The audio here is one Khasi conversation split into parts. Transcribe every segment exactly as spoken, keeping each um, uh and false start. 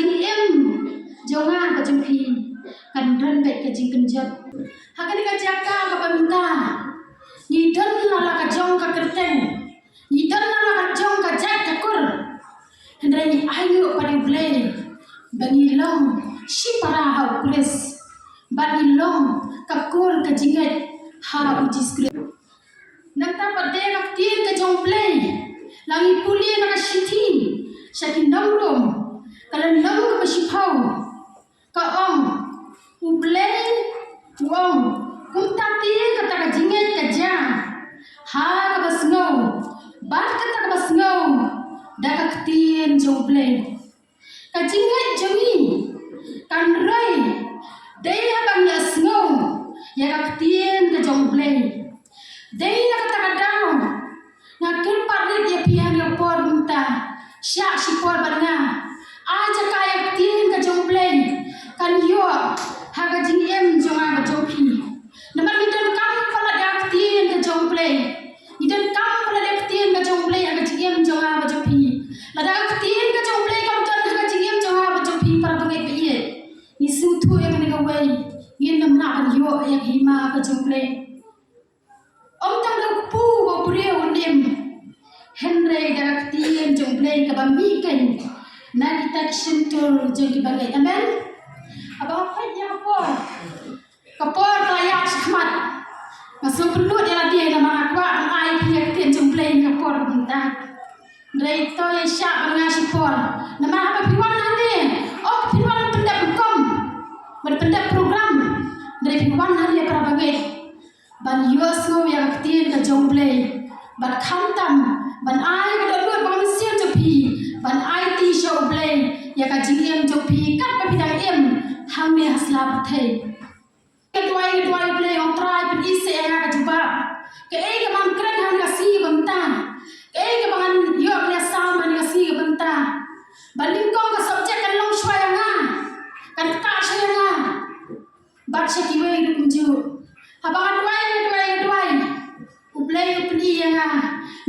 Im jong nga ka jong phi kan don bad ka jingkynjot. Ha kane ka jaka kaba mynta ngi don la la ka jong ka kyrteng, ngi don la la ka jong ka jait ka kur. Hynrei ngi ainguh pat ïa U Blei ba ngi long shipara ha U Khrist bad ngi long ka kur ka jingngeit ha U Jisu Khrist. Nangta pat de ka ktien ka jong U Blei, la ngi pule na ka shithi sha ki nong Rom, ka lynnong kaba shiphew, ka ong, U Blei u ong, kumta te kata ka jingngeit ka jia ha kaba sngew bad kata kaba sngew da ka ktien jong U Blei. Ka jingngeit jong ngi kan roi dei haba ngi ïa sngew ïa ka ktien ka jong U Blei. Dei na kata ka daw nga kyrpad rit ïa phi ha kane ka por mynta, shah shipor bad nga. Ai jaka ïa ka ktien ka jong U Blei kan ïoh ha ka jingim jong nga bad jong phi. Namar ngi donkam palat ïa ka ktien ka jong U Blei. Ngi donkam palat ïa ka ktien ka jong U Blei ha ka jingim jong nga bad jong phi. Lada ka ktien ka jong U Blei kam don ha ka jingim jong nga bad jong phi, para bangeit ba ïeit, ngi sngewthuh ïa kane kawei, ngin ym lah ban ïoh ïa ka hima ka jong U Blei. Ym tang da u kpu ba u briew un im, hynrei da ka ktien jong U Blei kaba mih keiñ na kita ki shyntur jong ki bangeit. Amen. Haba peit ïa ka por, ka por ka la ïaid shakhmat. Nga sngewpynlut ïa lade namar nga kwah ban ai phi ïa ka ktien jong U Blei ha ka por mynta. Hynrei to ïa shah ban nga shipor namar haba phi wan hangne, ym phi wan ban pyndep rukom, ban pyndep program. Hynrei phi wan hangne, para bangeit, ban ïohsngew ïa ka ktien ka jong U Blei, bad khamtam ban ai ka dohnud ba ka mynsiem jong phi ban aiti sha U Blei ïa ka jingim jong phi katba phi dang im hangne ha sla pyrthei. Nga duwai, nga duwai, U Blei, ong Trai, pyni seh ïa nga ka jubab. Kaei kaba ngan kren ha kane ka sngi kaba mynta? Kaei kaba ngan ïoh ban ïasam ha kane ka sngi kaba mynta? Ba nyngkong ka subject kan long shuwa ïa nga, kan ktah shuwa ïa nga. Bad sha kiwei ruh kumjuh. Haba nga duwai, nga duwai, nga duwai, U Blei u pyni ïa nga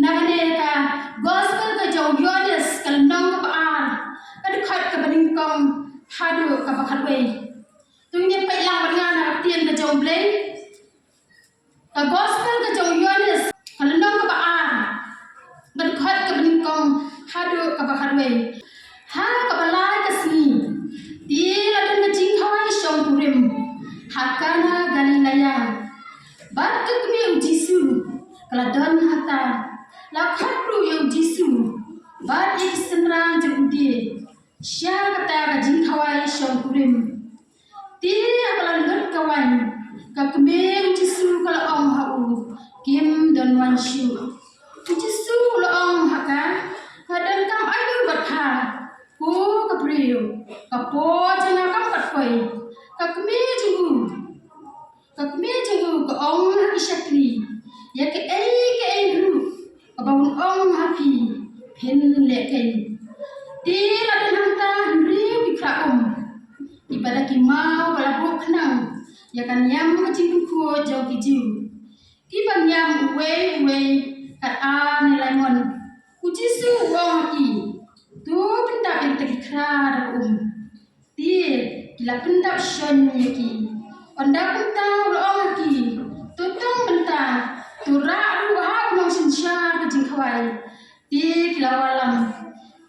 na kane ka Gospel ka jong u Ïoannis, ka lynnong kaba ar, ka dkhot kaba nyngkong haduh kaba khatwei. To ngin peit lang bad nga na ka ktien ka jong U Blei. Ka Gospel ka jong u Ïoannis, ka lynnong kaba ar, ka dkhot kaba nyngkong haduh kaba khatwei. Ha kaba lai ka sngi, te la don ka jingkhawai shongkurim ha Kana Galilea. Bad ka kmie u Jisu ka la don hangta. La khot ruh ïa u Jisu bad ïa ki synran jong u die sha kata ka jingkhawai shongkurim. Te haba la lut ka waiñ, ka kmie u Jisu ka la ong ha u, kim don waiñ shuh. U Jisu u la ong ha ka, nga donkam aïu bad pha, ko ka briew? Ka por jong nga kam pat poi. Ka kmie jong u, ka kmie jong u ka ong ha ki shakri, ïa kaei kaei ruh kaba un ong ha phi, phin leh keiñ. Te la don hangta hynriew ki khrah um, kiba da ki maw ba la buh khnang ïa ka niam ka jingpynkhuid jong ki Jiw, kiba niam uwei uwei kat ar ne lai mon. U Jisu u ong ha ki, to pyndap ïa kita ki khrah da ka um. Te ki la pyndap shon ïa ki. Ynda kumta u la ong ha ki, to tong bynta, to rah ruh ha u nongsynshar ka jingkhawai. Te ki la wallam.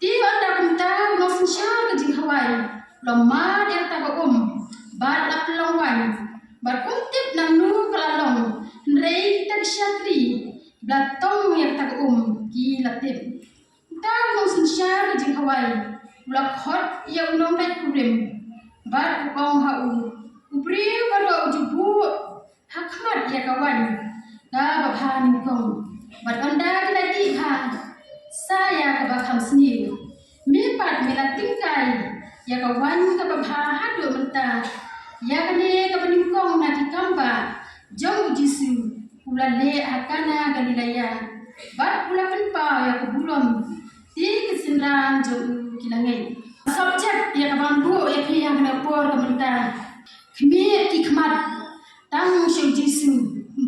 Te ynda kumta u nongsynshar ka jingkhawai u la mad ïa kata ka um bad la pynlong waiñ. Bad um tip nangno ka la long, hynrei kita ki shakri ba la tong ïa kata ka um ki la tip. Uta u nongsynshar ka jingkhawai u la khot ïa u nongleit kurim bad u ong ha u, u briew baroh u ju buh ha khmat ïa ka waiñ kaba bha nyngkong. Bad ynda ki la dih bha sa ïa kaba kham sniew, me pat me la tyngkai ïa ka waiñ kaba bha haduh mynta. Ïa kane kaba nyngkong na ki kambah jong u Jisu u la leh ha Kana Galilea, bad u la pynpaw ïa ka burom. Te ki synran jong u ki la ngeit. Subject ïa kaba ngan buh ïa phi ha kane ka por ka mynta, khmih ki khmat tang sha u Jisu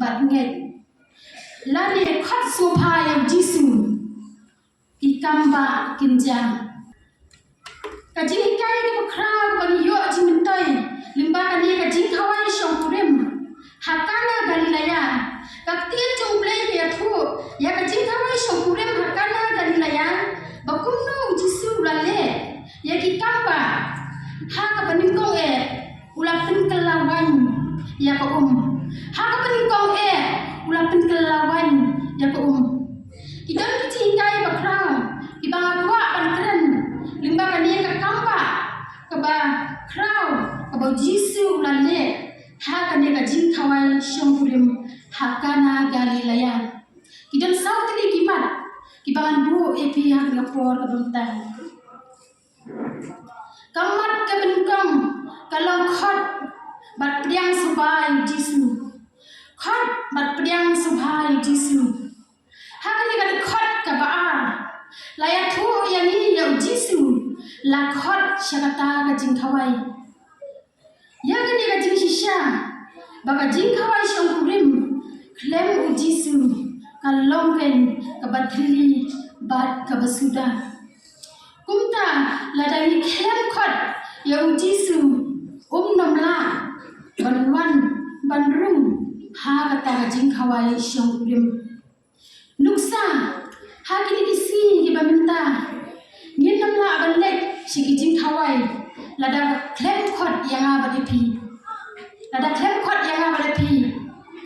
bad ngeit. Lane khot sngewbha ïa u Jisu, ki kambah kin jia. Ka jinghikai kaba Ha kaba nyngkong eh u la pynkylla waiñ ïa ka um. Ha kaba nyngkong eh u la pynkylla waiñ ïa ka um. Ki don ki jinghikai ba khraw kiba nga kwah ban kren lyngba kane ka kambah kaba khraw kaba u Jisu u la leh ha kane ka jingkhawai shongkurim ha Kana Galilea. Ki don saw tylli ki mat kiba ngan buh ïa phi ha kane ka por kaba mynta. Ka mat kaba nyngkong ka long khot bad pdiang sngewbha ïa u Jisu. Khot bad pdiang sngewbha ïa u Jisu. Ha kane ka dkhot kaba ar la ïathuh ïa ngi ïa u Jisu la khot sha kata ka jingkhawai. Ïa kane ka jingshisha ba ka jingkhawai shongkurim khlem u Jisu ka long keiñ kaba thylli bad kaba suda. Kumta lada ngi khlem khot ïa u Jisu, um nym lah ban wan ban rung ha kata ka jingkhawai shongkurim. Nuksa, ha kine ki sngi kiba mynta ngin nym lah ban leit sha ki jingkhawai lada khlem khot ïa nga bad ïa phi. Lada khlem khot ïa nga bad ïa phi,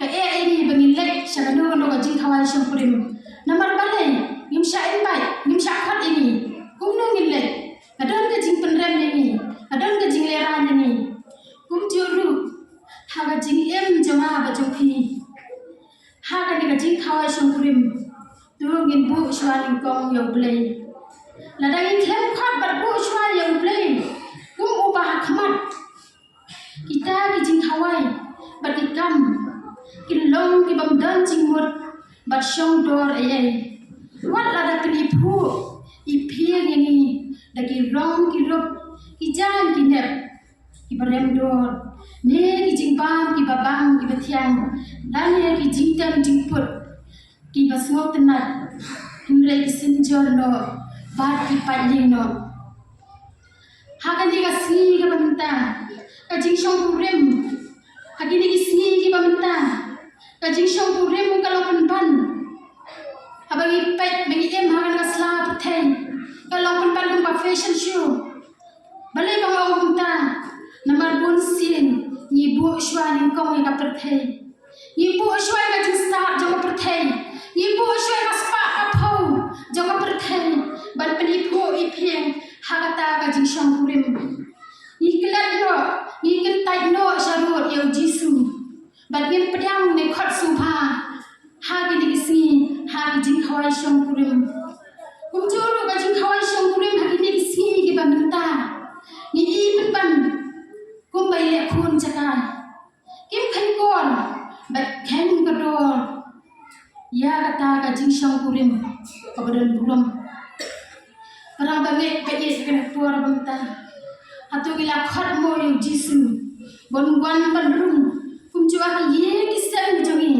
kaei ïa ngi ba ngin leit sha kano kano ka jingkhawai shongkurim? Namar balei? Ngim shah invite, ngim shah khot ïa ngi. Kumno ngin leit? Ka don ka jingpynrem ïa ngi, ka don ka jinglehrain ïa ngi. Kumjuh ruh ha ka jingim jong nga bad jong phi, ha kane ka jingkhawai shongkurim, to ngin buh shuwa nyngkong ïa U Blei. Lada ngin khlem khot bad buh shuwa ïa U Blei kum uba ha khmat, kita ki jingkhawai bad ki kam kin long ki bym don jingmut bad shong dor ei ei. Wat lada kin ïaphuh ïaphieng ïa ngi da ki rong ki rup, ki jaiñ ki nep kiba rem dor, ne ki jingbam kiba bang kiba thiang, lane ki jingtem jingput kiba sngewtynnat, hynrei ki synjor noh bad ki pait ïing noh. Ha kane ka sngi kaba mynta ka jingshongkurim, ha kine ki sngi kiba mynta ka jingshongkurim ka long pynban. Haba ngi peit ba ngi im ha kane ka sla pyrthei ka long pynban kum ka fashion show. Balei ba nga ong kumta? Namar bunsien ngi buh shuwa nyngkong ïa ka pyrthei. Ngi buh shuwa ïa ka jingstad jong ka pyrthei. Ngi buh shuwa ïa ka spah ka phew jong ka pyrthei ban pynïaphuh ïaphieng ha kata ka jingshongkurim. Ngi klet noh, ngi kyntait noh sharud ïa U Jisu. Bad ngim pdiang ne khot sngewbha ha kine ki sngi ha ki jingkhawai shongkurim. Kumjuh ruh ka jingkhawai shongkurim ha kine ki sngi kiba mynta ngi i pynban kumba i leh khun jaka. Kim kheiñ kor bad kheiñ kordor ïa kata ka jingshongkurim kaba don burom. Para bangeit, bangeit ha kane ka por ba mynta, hato ngi la khot mo ïa U Jisu ban wan ban rung kumjuh ha ki ïing ki sem jong ngi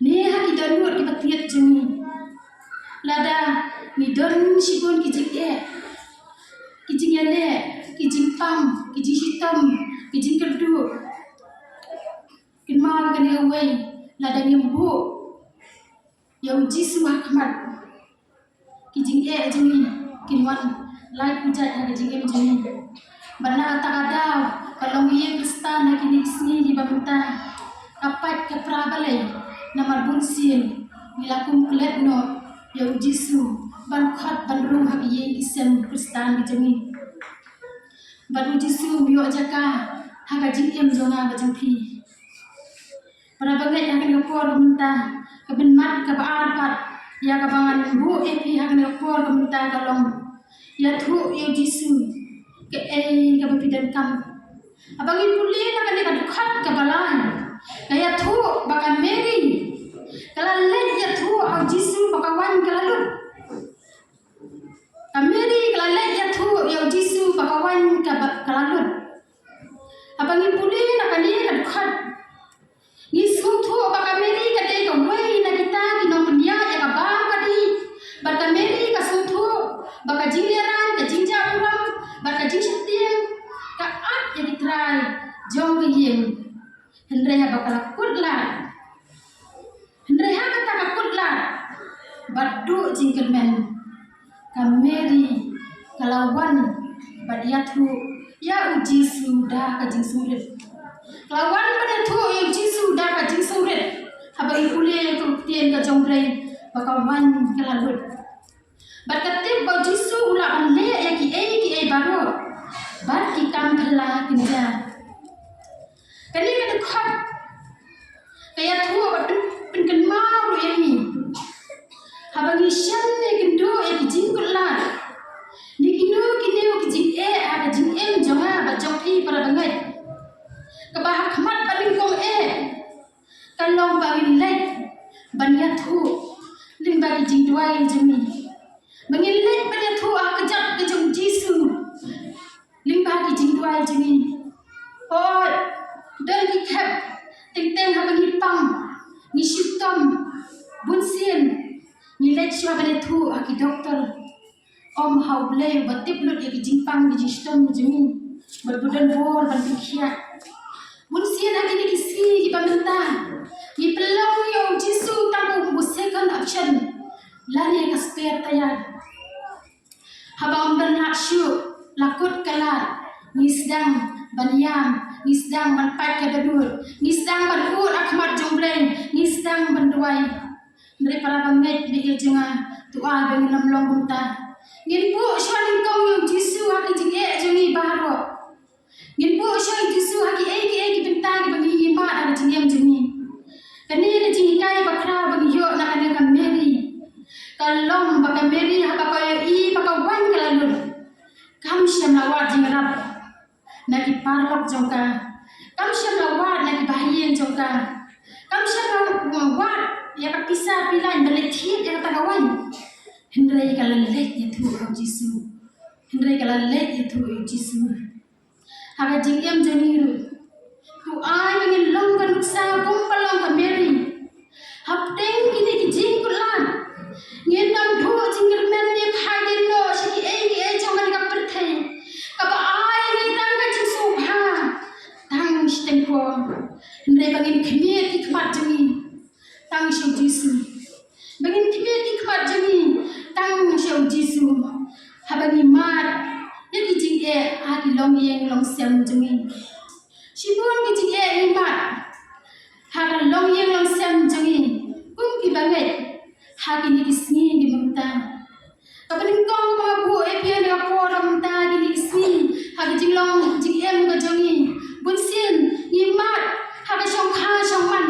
ne ha ki dohnud kiba thied jong ngi? Lada ngi don shibun ki jingeh, ki jingïaleh, ki jingpang, ki jingshitom, ki jingkyrduh, kynmaw kane kawei, lada ngim buh ïa U Jisu ha khmat, ki jingeh jong ngi kin wan lai pujat ha ka jingim jong ngi. Bad na kata ka daw ka longïing Khristan ha kine ki sngi kiba mynta ka pait ka pra. Balei? Namar bunsien ngi la kum klet noh ïa U Jisu ban khot ban rung ha ki ïing ki sem Khristan ki jong ngi. Bad U Jisu um ïoh jaka ha ka jingim jong nga bad jong phi. Para bangeit, ha kane ka por mynta, ka bynmat kaba ar pat ïa kaba ngan buh ïa phi ha kane ka por mynta ka long ïathuh ïa U Jisu kaei kaba phi donkam. Haba ngi pule na kane ka dkhot kaba lai, ka ïathuh ba ka Mary ka la leit ïathuh ha U Jisu ba ka waiñ ka la lut. Ka Mary ka la leit ïathuh ïa U Jisu ba ka waiñ ka ba, ka la lut. Haba ngi pule na kane ka dkhot, ngi sngewthuh ba ka Mary ka dei kawei na kita ki nongpynïaid ïa ka bam ka dih. Bad ka Mary ka sngewthuh ba ka jinglehrain, ka jingjah burom bad ka jingsheptieng ka ap ïa ki trai jong ka ïing. Hynrei haba ka la kut lad, hynrei ha kata ka kut lad bad duh jingkyrmen, ka Mary ka la wan bad ïathuh ïa u Jisu da ka jingsngewrit. Ka la wan ban ïathuh ïa u Jisu da ka jingsngewrit haba ngi pule ïa ka ktien ka jong U Blei ba ka wan ka la lut. Bad ka tip ba u Jisu u lah ban leh ïa kiei kiei baroh bad ki kam phylla kynja. Kane ka dkhot ka ïathuh bad pynkynmaw ruh ïa ngi. Haba ngi shem ne kynduh ïa ki jingkutlad ne kino kino ki jingeh ha ka jingim jong nga bad jong phi para bangeit, kaba ha khmat ba nyngkong eh ka long ba ngin leit ban ïathuh lyngba ki jingduwai jong ngi. Ba ngin leit ban ïathuh ha ka kjat ka jong u Jisu lyngba ki jingduwai jong ngi. Hooid, don ki khep teng teng haba ngi pang, ngi shitom, bunsien ngi leit shuwa ban ïathuh ha ki doktor. Ym ha U Blei uba tip lut ïa ki jingpang ki jingshitom jong ngi bad ba don bor ban pynkhiah. Bunsien ha kine ki sngi kiba mynta ngi pynlong ïa u Jisu tang kum u second option lane ka spare tyre. Haba ym don lad shuh, la kut ka lad, ngi sdang ban ïam, ngi sdang ban pait ka badut, ngi sdang ban ud ha khmat jong U Blei, ngi sdang ban duwai. Hynrei para bangeit ba ïeit jong nga, to ai ba ngin ym long kumta. Ngin buh shuwa nyngkong ïa u Jisu ha ki jingeh jong ngi baroh. Ngin buh shuwa ïa u Jisu ha kiei kiei ki bynta kiba ngi ïohi ha ka jingim jong ngi. Kane ka jinghikai bakhraw ba ngi ïoh na kane ka Mary ka long ba ka Mary haba ka ïohi ba ka wan ka la lut, kam shym la wad jingïarap na ki paralok jong ka. Kam shym la wad na ki bahaïing jong ka. Kam shym la wad ïa ka pisa pylliang ban leit thied ïa kata ka waiñ. Hynrei ka la leit ïathuh ha u Jisu. Hynrei ka la leit ïathuh ha u Jisu. Ha ka jingim jong ngi ruh, to ai ba ngin long ka nuksa kumba long ka Mary. Hapdeng kine ki jingkutlad, ngin ym duh jingkyrmen ne phaidien noh sha kiei kiei jong kane ka pyrthei, kaba ai ïa ngi tang ka jingsngewbha tang shiteng por. Hynrei ba ngin khmih ki khmat jong ngi tang sha u Jisu. Ba ngin khmih ki khmat jong ngi tang sha u Jisu haba ngi mad ïa ki jingeh ha ki longïing longsem jong ngi. Shibun ki jingeh ngi mad ha ka longïing longsem jong ngi kum ki bangeit ha kine ki sngi ki mynta. Kaba nyngkong ba nga buh ïa phi ha kane ka por mynta kine ki sngi ha ka jinglong jingim ka jong ngi. Bunsien ngi mad ha ka shongkha shongman.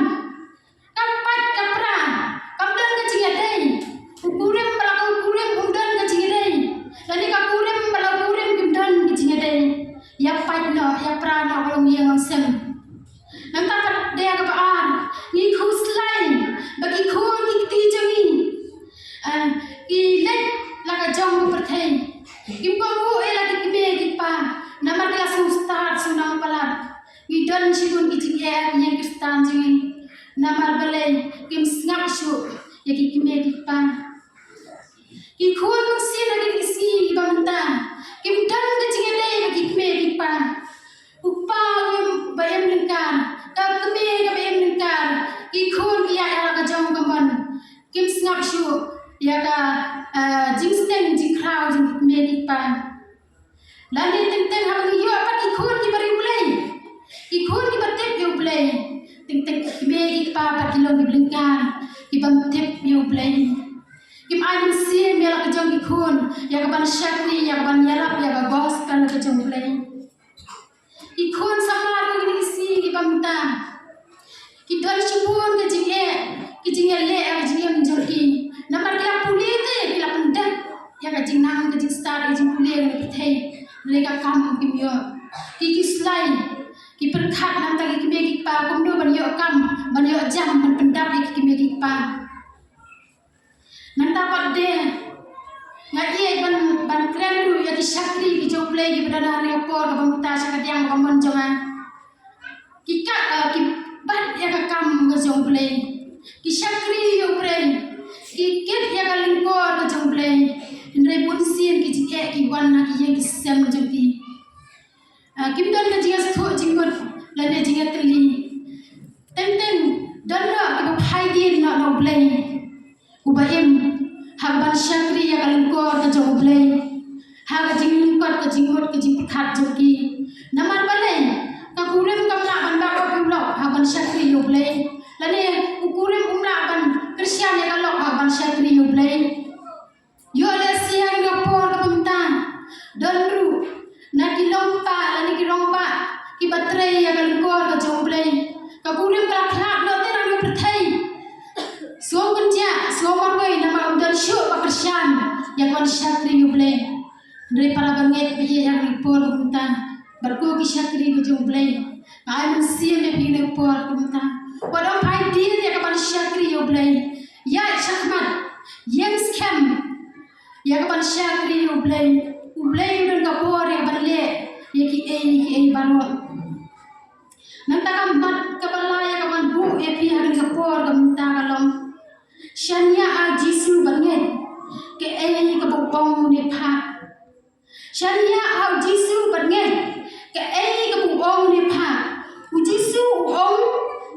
Ka pait ka pra, kam don ka jingïadei. U kurim bad la ka kurim um don ka jingïadei. Lane ka kurim bad la kurim kim don ka jingïadei. Ïa pait noh, ïa pra noh ka longïing longsem. Nangta pat de kaba ar, ngi khuslai ba ki khun ki kti jong ngi, ah, ki leit la ka jong ka pyrthei. Kim kohnguh ïa la ki kmie ki kpa namar ki la sngewstad sngewbha palat. Ngi don shibun ki jingeh ha ki ïing Khristan jong ngi. Namar balei? Kim sngap shuh ïa ki kmie ki kpa. Ki khun mynsiem ha kine ki sngi kiba mynta kim don ka jingïadei bad ki kmie ki kpa. U kpa u im ba im lyngkar, ka kmie kaba im lyngkar. Ki khun ki ïaid ha la ka jong ka mon. Kim sngap shuh ïa ka, eh, jingsneng jingkhraw jong ki kmie ki kpa. Lane teng teng haba ngi ïoh pat ki khun kiba riewblei, ki khun kiba tip ïa U Blei, teng teng ki kmie ki kpa pat ki long kiba lyngkar, ki bym tip ïa U Blei. Kim ai mynsiem ïa la ka jong ki khun ïa ka ban shakri, ïa ka ban ïarap ïa ka gospel ka jong U Blei. Ki khun samla ruh kine ki sngi kiba mynta ki don shibun ka jingeh, ki jingeh leh ha ka jingim jong ki. Namar ki la pule te, ki la pyndep ïa ka jingnang ka jingstad, ka jingpule ka pyrthei. Hynrei ka kam kim ïoh. Ki khuslai, ki pyrkhat nangta ki kmie ki kpa kumno ban ïoh kam, ban ïoh jam, ban pyndap ïa ki kmie ki kpa. Nangta pat de nga ïeit ban, ban kren ruh ïa ki shakri ki jong U Blei kiba don ha kane ka por kaba mynta sha kadiang ka mon jong nga. Ki ka, eh, ki bat ïa ka kam ka jong U Blei. Ki shakri ïa U Blei. Ki kit ïa ka lyngkor ka jong U Blei. Hynrei bunsien ki jingeh ki wan ha ki ïing ki sem jong ki. Ah, kim don ka jingïasngewthuh jingmut lane jingïatylli. Teng teng don noh kiba phai dien noh na U Blei uba im ha ka ban shakri ïa ka lyngkor ka jong U Blei, ha ka jinglyngkot ka jingmut ka jing Ko ki shakri ki jong U Blei, nga ai mynsiem ïa phi na ka por kumta. Wat ym phai dien ïa ka ban shakri ïa U Blei. Ïaid shakhmat, ïeng skhem ïa ka ban shakri ïa U Blei. U Blei u don ka bor ïa ka ban leh ïa kiei kiei baroh. Nangta ka mat kaba lai ïa ka ban buh ïa phi ha kane ka por kumta ka long: Shaniah ha U Jisu bad ngeit kaei kaba u ong u ne phah. Shaniah ha U Jisu bad ngeit kaei kaba u ong u ne phah. U Jisu u ong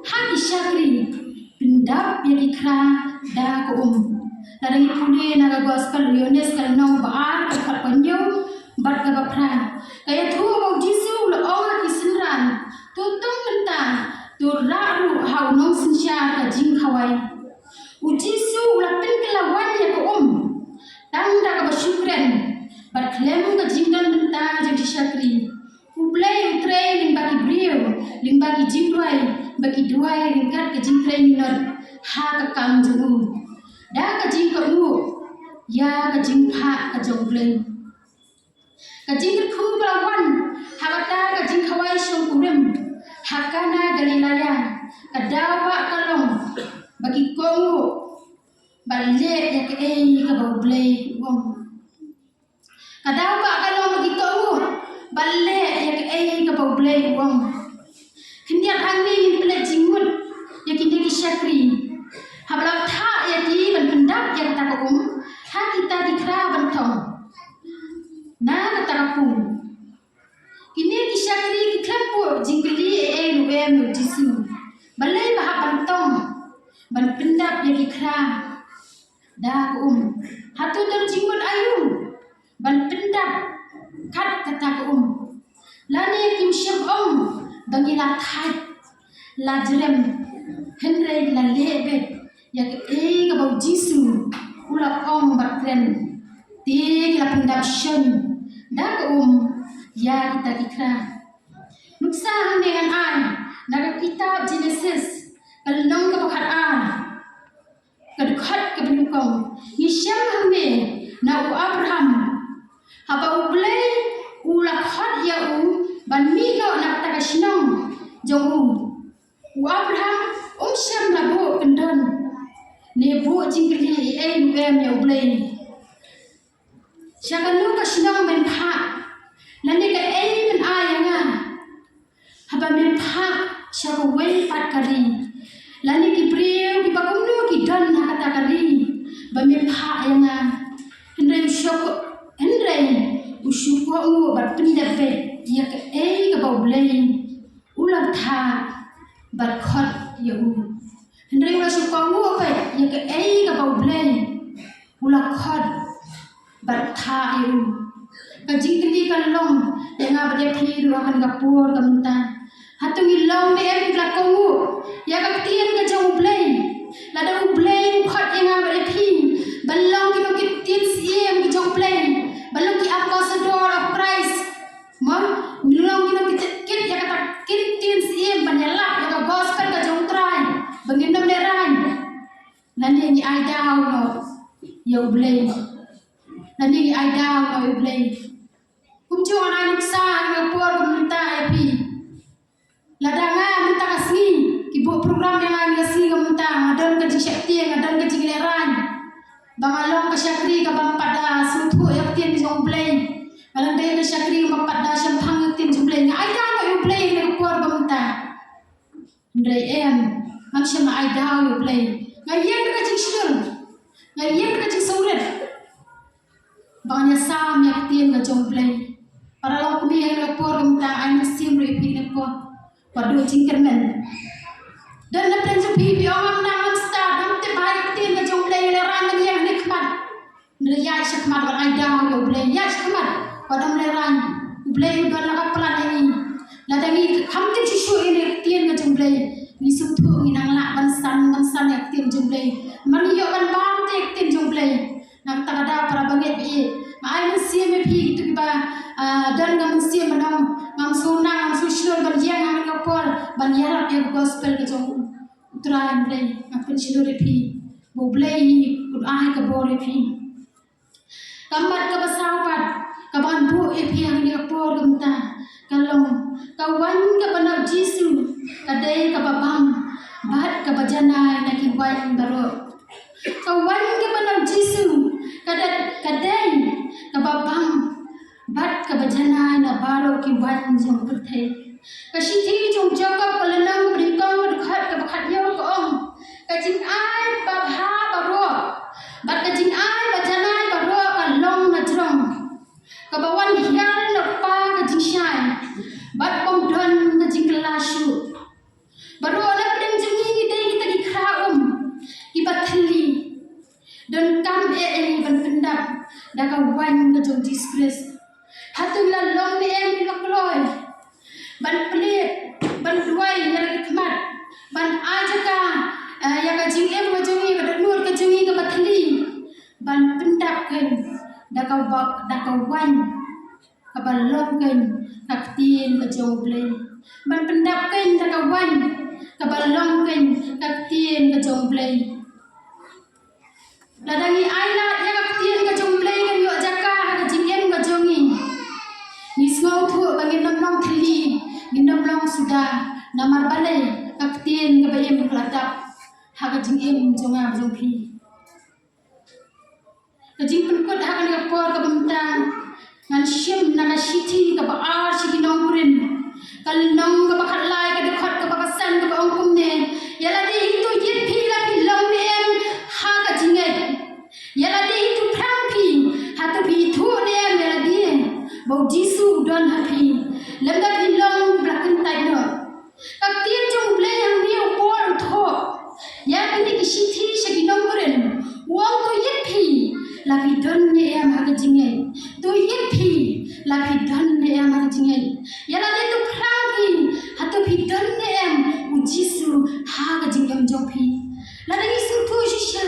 ha ki shakri: Pyndap ïa ki khra da ka um. Lada ngi pule na ka Gospel u Ïoannis ka lynnong ba ar, ka dkhot ba hynñiew bad kaba phra, ka ïathuh ba U Jisu u la ong ha ki synran: To tong mynta, to rah ruh ha u nongsynshar ka jingkhawai. U Jisu u la pynkylla wan ïa ka um tang da kaba shu kren bad khlem ka jingdon bynta jong ki shakri. U Blei u trei lyngba ki briew, lyngba ki jingduwai, ba ki duwai ryngkat ka jingtrei minot ha ka kam jong u, da ka jingkohnguh ïa ka jingphah ka jong U Blei. Ka jingkyrkhu ka la wan ha kata ka jingkhawai shongkurim ha Kana Galilaya. Ka daw ba ka long ba ki kohnguh bad leh ïa kaei kaba U Blei u ong. Ka daw ba ka long ba ki kohnguh bad leh ïa kaei kaba U Blei u ong. Khyndiat hangne ngin pynleit jingmut ïa kine ki shakri. Haba la thah ïa ki ban pyndap ïa kata ka um ha kita ki khra ban tong na kata ka pung, kine ki shakri ki khlem buh jingkylli ei ei ruh em ïa U Jisu. Balei ba hap ban tong ban pyndap ïa ki khra da ka um? Hato don jingmut aïu ban pyndap kat kata ka um? Lane kim shym ong ba ngi la thait, la jrem, hynrei la leh beit ïa kaei kaba U Jisu u la ong bad kren. Te ki la pyndap shon da ka um ïa kita ki khra. Nuksa hangne ngan ai na ka kitab Jenesis ka lynnong kaba khatar, ka dkhot kaba nyngkong. Ngi shem hangne na u Abraham, haba U Blei u la khot ïa u ban mih noh na kata ka shnong jong u, u Abraham um shym la buh kyndon ne buh jingkylli ei ei ruh em ïa U Blei. Sha kano ka shnong men phah, lane kaei men ai ïa nga haba men phah sha kawei pat ka ri, lane ki briew kiba kumno ki don ha kata ka ri ba men phah ïa nga? Hynrei u shu ko-, hynrei u shu kohnguh bad pyndep beit ïa kaei kaba U Blei u la thah bad khot ïa u. Hynrei u la shu kohnguh beit ïa kaei kaba U Blei u la khot bad thah ïa u. Ka jingkylli ka long ïa nga bad ïa phi ruh ha kane ka por ka mynta. Hato ngi long ne em ki ba la kohnguh ïa ka ktien ka jong U Blei? Lada U Blei u khot ïa nga bad ïa phi ban long ki nongtip ktien syiem ki jong U Blei, ban long ki ambassador of Christ, mo, ngi long ki nongtip kit ïa kata ka ktien syiem ban ïalap ïa ka gospel ka jong U Trai ba ngin ym lehraiñ. Lane ngi ai daw noh ïa U Blei. Lane ngi ai daw noh ïa U Blei. Kumjuh ngan ai nuksa ha kane ka por ka mynta ïa phi. Lada nga mynta ka sngi ki buh program ïa nga kane ka sngi ka mynta, nga don ka jingsheptieng, nga don ka jinglehraiñ ba nga long ka shakri kaba ym pat da sngewthuh ïa ka ktien jong U Blei. Nga long dei ka shakri kaba ym pat da shemphang ïa ka ktien jong U Blei. Nga ai daw noh ïa U Blei ha kane ka por ka mynta. Hynrei em, ngam shym la ai daw ïa U Blei. Nga ïeng da ka jingshlur, nga ïeng da ka jingsngewrit ba ngan ïasam ïa ka ktien ka jong U Blei. Para lok kmie, ha kane ka por ka mynta ai mynsiem ruh ïa phi, ha kane ka por ba duh jingkyrmen. Don na pdeng jong phi, phi ong ngam nang, ngam stad, ngam tip bha ïa ka ktien ka jong U Blei, nga lehraiñ ban ïeng ha khmat. Hynrei ïaid shakhmat, wat ai daw ïa U Blei, ïaid shakhmat, wat ym lehraiñ. U Blei u don la ka plan ïa ngi. Lada ngi kham tip shuh shuh ïa ka ktien ka jong U Blei, ngi sngewthuh ngi nang lah ban san, ban san ïa ka ktien jong U Blei. Namar ngi ïoh ban bam te ïa ka ktien jong U Blei. Na kata ka daw, para bangeit ba ïeit, nga ai mynsiem ïa phi kito kiba, ah, don ka mynsiem ban ong ngam sngewsynei, ngam sngewshlur ban ïeng ha kane ka por ban ïarap ïa ka gospel ka jong U Trai. Hynrei nga pynshlur ïa phi ba U Blei un ai ka bor ïa phi. Ka mat kaba saw pat kaba ngan buh ïa phi ha kane ka por ka mynta, Ka long, ka waiñ kaba na u Jisu ka dei kaba bang bad kaba janai na ki waiñ baroh. Ka waiñ kaba na u Jisu ka dei, ka dei kaba bang bad kaba janai na baroh ki waiñ jong pyrthei. Ka shithi jong u Jakob ka lynnong kaba nyngkong ka dkhot kaba khathynñiew ka ong, ka jingai babha baroh bad ka jingai bajanai baroh ka long na jrong, kaba wan hiar na u Kpa ka jingshai, bad bym don ka jingkylla shuh. Baroh na pdeng jong ngi ngi dei kita ki khra um kiba thylli. Donkam eh ïa ngi ban pyndap da ka waiñ ka jong u Jisu Khrist. Hato ngi la long ne em, ngi la kloi ban plie, ban duwai ïa la ki khmat, ban ai jaka, eh, ïa ka jingim ka jong ngi, ka dohnud ka jong ngi kaba thylli, ban pyndap kein da ka wa-, da ka waiñ kaba long kein ka ktien ka jong u Blei. Ban pyndap kein da ka waiñ kaba long kein ka ktien ka jong u Blei. Lada ngi ai lad ïa ka ktien ka jong u Blei kan ïoh jaka ha ka jingim ka jong ngi, ngi sngewthuh ba ngin ym long thylli, ngin ym long suda, namar balei, ka ktien kaba im ka la dap ha ka jingim jong nga jong phi. Ka jingpynkut ha kane ka por kaba mynta, ngan shim na ka shithi kaba ar sha ki nong Korinth, ka lynnong kaba khatlai, ka dkhot kaba khatsan, kaba ong kumne: Ïa lade hi to ïit phi la phi long ne em ha ka jingngeit? Ïa lade hi to phrang phi, hato phi ithuh ne em ïa lade ba u Jisu u don ha phi, lymda phi long ba la kyntait noh? Ka ktien jong u Blei hangne u Paul u thoh ïa kine ki shithi sha ki nong Korinth, u ong: To ïit phi la phi don ne em ha ka jingngeit? To ïit phi la phi don ne em ha ka jingngeit? Ïa lade to phrang phi, hato phi don ne em u Jisu ha ka jingim jong phi? Lada ngi sngewthuh shisha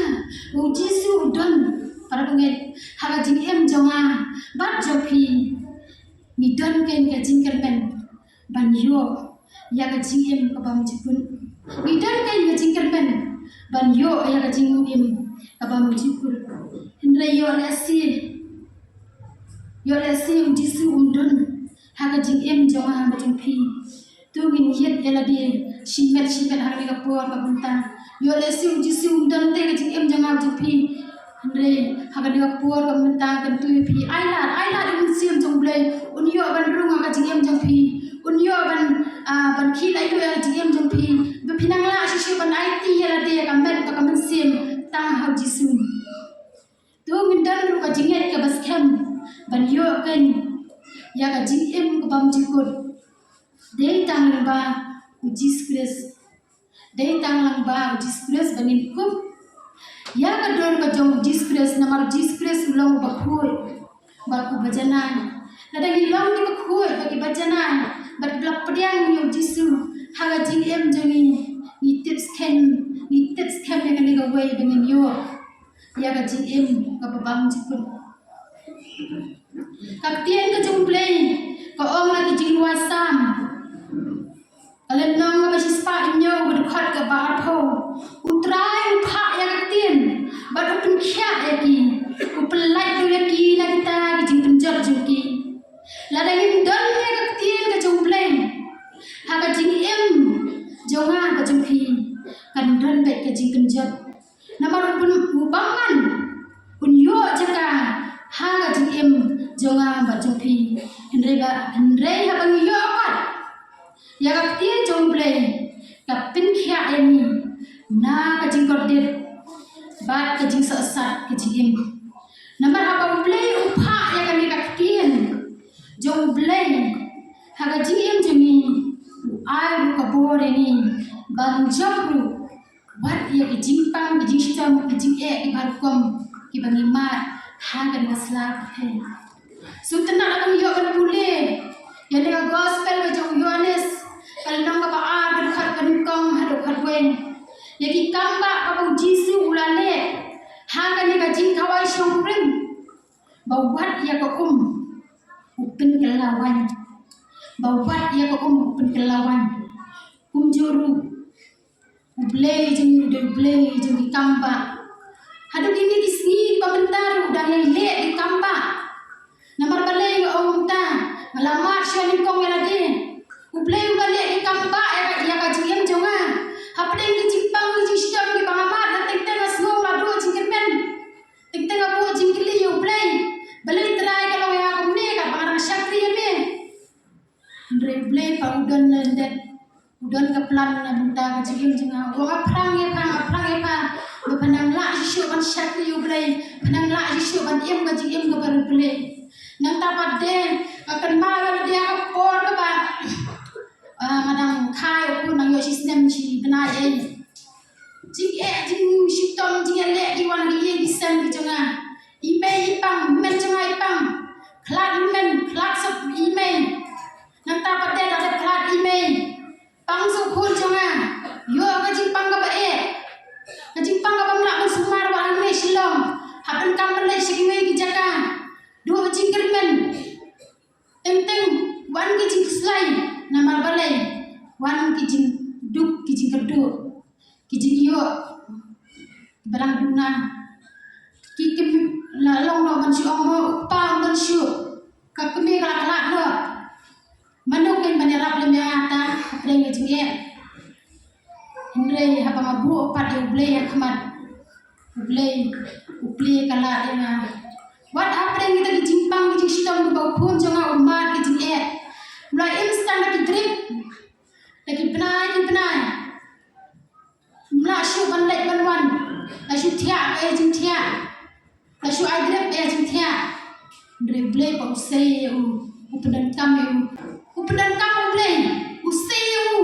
ba u Jisu u don, para bangeit, ha ka jingim jong nga bad jong phi, ngi don kein ka jingkyrmen ban ïoh ïa ka jingim kaba mjukut. Ngi don kein ka jingkyrmen ban ïoh ïa ka jingim kaba mjukut. Hynrei ïoh lehse, ïoh lehse u Jisu um don ha ka jingim jong nga bad jong phi. To ngin ïit ïa lade shimet shimet ha kane ka por kaba mynta. Ïoh lehse u Jisu um don te ha ka jingim jong nga bad jong phi. Hynrei ha kane ka por kaba mynta, kyntu ïa phi, ai lad, ai lad ïa u Mynsiem jong u Blei un ïoh ban rung ha ka jingim jong phi, un ïoh ban, ah, ban khih lait ïa ka jingim jong phi, ba phin nang lah shuh shuh ban aiti ïa lade, ka met bad ka mynsiem, tang ha u Jisu. To ngin don ruh ka jingngeit kaba skhem ban ïoh kein ïa ka jingim kaba mjukut. Dei tang lyngba u Jisu Khrist. Dei tang lyngba u Jisu Khrist ba ngin kup ïa ka dur ka jong u Jisu Khrist, namar u Jisu Khrist u long uba khuid bad uba janai. Lada ngi long kiba khuid bad kiba janai bad kiba la pdiang ïa u Jisu ha ka jingim jong ngi, ngi tip skhem, ngi tip skhem ïa kane kawei ba ngin ïoh ïa ka jingim kaba bymjukut. Ka ktien ka jong u Blei ka ong ha ki jingrwai Salm, ka lynnong kaba shispah hynñiew, ka dkhot kaba arphew: U Trai u phah ïa ka ktien bad u pynkhiah ïa ki. U pynlait ruh ïa ki na kita ki jingpynjot jong ki. Lada ngim don ïa ka ktien ka jong u Blei ha ka jingim jong nga bad jong phi, kan don beit ka jingpynjot. Namar u bym-, u bymman un ïoh jaka ha ka jingim jong nga bad jong phi. Hynrei ba, hynrei haba ngi ïoh pat ïa ka ktien jong u Blei, ka pynkhiah ïa ngi na ka jingkordit bad ka jingsohsat ka jingim. Namar haba u Blei u phah ïa kane ka ktien jong u Blei ha ka jingim jong ngi, u ai ruh ka bor ïa ngi ban jop ruh wat ïa ki jingpang, ki jingshitom, ki jingeh, ki barukom kiba ngi mad ha kane ka sla pyrthei. Sngewtynnat, lada ngi ïoh ban pule ïa kane ka gospel ka jong u Ïoannis, ka lynnong kaba ar, ka dkhot kaba nyngkong haduh khatwei, ïa ki kambah kaba u Jisu u la leh ha kane ka jingkhawai shongkurim, ba wat ïa ka um u pynkylla waiñ. Ba wat ïa ka um u pynkylla waiñ. Kumjuh ruh u Blei jong ngi u dei u Blei jong ki kambah. Haduh kine ki sngi kiba mynta ruh u dang ïai leh ki kambah. Namar balei nga ong kumta? Nga la mad sha nyngkong ïa lade. U Blei u la leh ki kam ba ïa ka, ïa ka jingim jong nga. Hapdeng ki jingpang ki jingshitom kiba nga mad, nga teng teng nga sngew la duh jingkyrmen. Teng teng nga buh jingkylli ïa U Blei. Balei Trai ka long ïa nga kumne katba nga dang shakri ïa me. Hynrei U Blei pat u don lyndet. U don ka plan na bynta ka jingim jong nga. U ong nga phrang ïa pha, nga phrang ïa pha. Ba phan nang lah shuh ban shakri ïa U Blei. Phan nang lah shuh ban im ka jingim kaba riewblei. Nangta pat de, nga kynmaw ïa lade ha ka por kaba, ah, nga dang kha ïa u khun, nang ïoh shi snem shi bnai ei. Jingeh, jingshitom, jingeh leh ki wan ha ki ïing ki sem ki jong nga. I mei i pang, hynmen jong nga i pang. Khlad hynmen, khlad sep i mei. Nangta pat de la dep khlad i mei. Pang sha u khun jong nga. Ïoh ka jingpang kaba eh. Ka jingpang kaba ym lah ban sumar ba hangne Shillong. Hap ban kam ban leit sha kiwei ki jaka. Duh jingkyrmen. Teng teng wan ki jingkhuslai. Namar balei? Wan ki jingduk, ki jingkyrduh. Ki jingïoh ba dang duna. Ki kmie la long noh ban shu ong mo, u kpa ym don shuh. Ka kmie ka la khlad noh. Mano kin ban ïarap lem ïa nga ta, hapdeng ka jingeh. Hynrei haba nga buh pat ïa U Blei ha khmat, U Blei u plie ka lad ïa nga. Wat hapdeng kita ki jingpang ki jingshitom kiba u khun jong nga u mad ki jingeh. U la im stang da ki drip. Da ki bnai ki bnai. Ym lah shuh ban leit ban wan. La shu thiah ka ïa jingthiah. La shu ai drip ka ïa jingthiah. Hynrei U Blei pat u sei ïa u. U pyndonkam ïa u. U pyndonkam U Blei. U sei ïa u.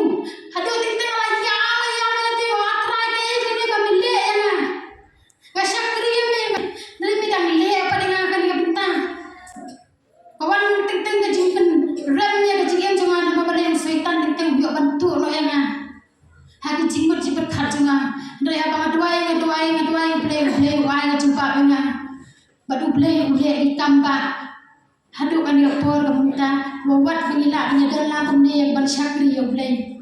Haduh teng teng la ïa me ïa me la te, A Trai, kaei kane ba me leh ïa nga. Nga shakri ïa me. Hynrei me dang leh pat ïa nga kane ka bynta. Ka wan teng teng ka jingpynrem ïa ka jingim jong nga, namar balei u Soitan teng teng u ïoh ban tuh noh ïa nga ha ki jingmut jingpyrkhat jong nga. Hynrei haba nga duwai, nga duwai, nga duwai, U Blei, U Blei u ai ka jubab ïa nga. Bad U Blei u leh ki kam ba haduh kane ka por ka mynta, wat ba ngi lah ban ïadon lang kumne ban shakri ïa U Blei.